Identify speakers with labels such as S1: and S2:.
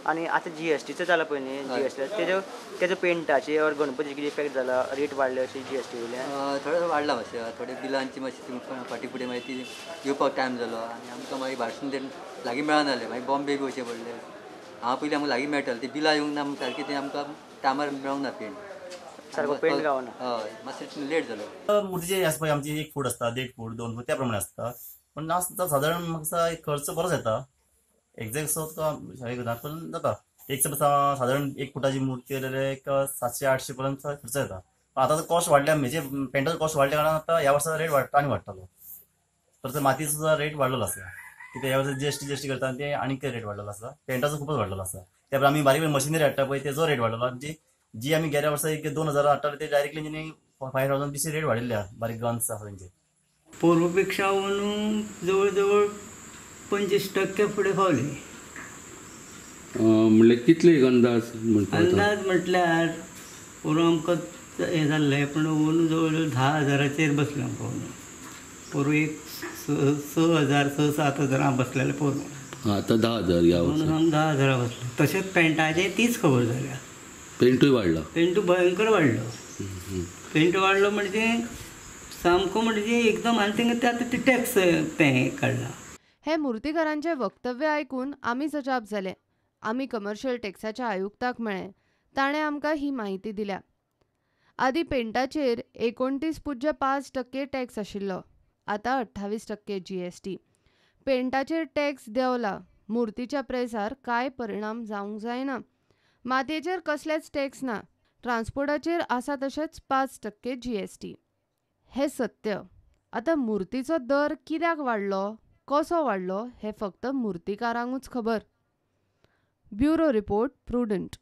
S1: आनी आतां जीएसटीचो जाला पळय न्ही, जीएसटी तेजो तेजो पेंटाचेर ऑर गणपतीचेर कितें इफेक्ट जाला, रेट वाडले अशी जीएसटी वयल्यान?
S2: थोडे वाडला मातशें, थोडे बिलांची मातशी फाटीं फुडें मागीर ती येवपाक टायम जालो आनी आमकां मागीर भाटसून ते लागीं मेळना जालें, मागीर बॉम्बे बी वचचें पडलें. हांगा पयलीं आमकां लागीं मेळटालें, ती बिलां येवंक ना सारकी, ती आमकां टायमार मेळोंक ना पेंट,
S1: सारको पेंट गावना.
S2: हय, मातशें लेट जालो.
S3: मुर्तीचे आसता पळय आमची 1 फूट आसता, 1.5 फूट, 2 फूट त्या प्रमाणे आसता. पूण आसता सादारण म्हाका खर्च बरोच येता, एक्झॅक्ट असो तुका पण जाता. एक सादारण 1 फुटाची मूर्ती जाल्यार एक 700-800 पर्यंत खर्च येता. आतां कॉस्ट वाडल्या, म्हणजे पेंटाचो कॉस्ट वाडल्या कारणान आतां ह्या वर्सा रेट वाडटा आनी वाडटलो. परत मातयेचो सुद्दां रेट वाडलेलो आसा, कित्याक ह्या वर्सा जीएसटी करता आनी ते आनीक रेट वाडलेलो आसा, पेंटाचो खूबच वाडलेलो आसा. त्या प्रमाणे आमी बारीक बारीक मशिनरी हाडटा पळय तेजो रेट वाडलेलो. म्हणजे जी आमी गेल्या वर्सा एक 2000 हाडटाले ते डायरेक्टली तेंच्यांनी 5000 बेशी रेट वाडयल्ले आसा बारीक गन्स आसा तेंचे.
S4: पोरूं पेक्षा अंदू जवळ जवळ 25% फुडें पावली.
S5: म्हणल्यार कितले एक अंदाज म्हणटा?
S4: अंदाज म्हटल्यार पोरूं आमकां हें जाल्लें, पूण अंदू जवळ जवळ 10,000चेर बसलें आमकां. अंदू पोरूं एक 6,000 6-7 हजारां बसलेलें पोरूं.
S5: आतां 10,000 ह्या वर्सा.
S4: अंदू 10,000 बसलें. तशेंच पेंटाचें तीच खबर जाल्या.
S5: पेंटूय वाडला?
S4: पेंटू भयंकर वाडलो. पेंट वाडलो म्हणजे सामको म्हणजे एकदम, आनी तांकां आतां ते टॅक्स तें काडला.
S6: हे मूर्तिकारांचे वक्तव्य आयकून आमीच अजाप जाले. आमी कमर्शियल टॅक्साच्या आयुक्ताक मेळ्ळे, ताणें आमकां ही म्हायती दिल्या. आदी पेंटाचेर 29.5% टॅक्स आशिल्लो, आतां 28% जीएसटी. पेंटाचेर टॅक्स देंवला, मुर्तीच्या प्रेसार कांय परिणाम जावंक जायना. मातयेचेर कसलेच टॅक्स ना, ट्रान्सपोर्टाचेर आसा तशेंच 5% जीएसटी. हें सत्य. आतां मुर्तीचो दर कित्याक वाडलो, कसो वाडलो हें फक्त मुर्तीकारांकूच खबर. Bureau report, Prudent.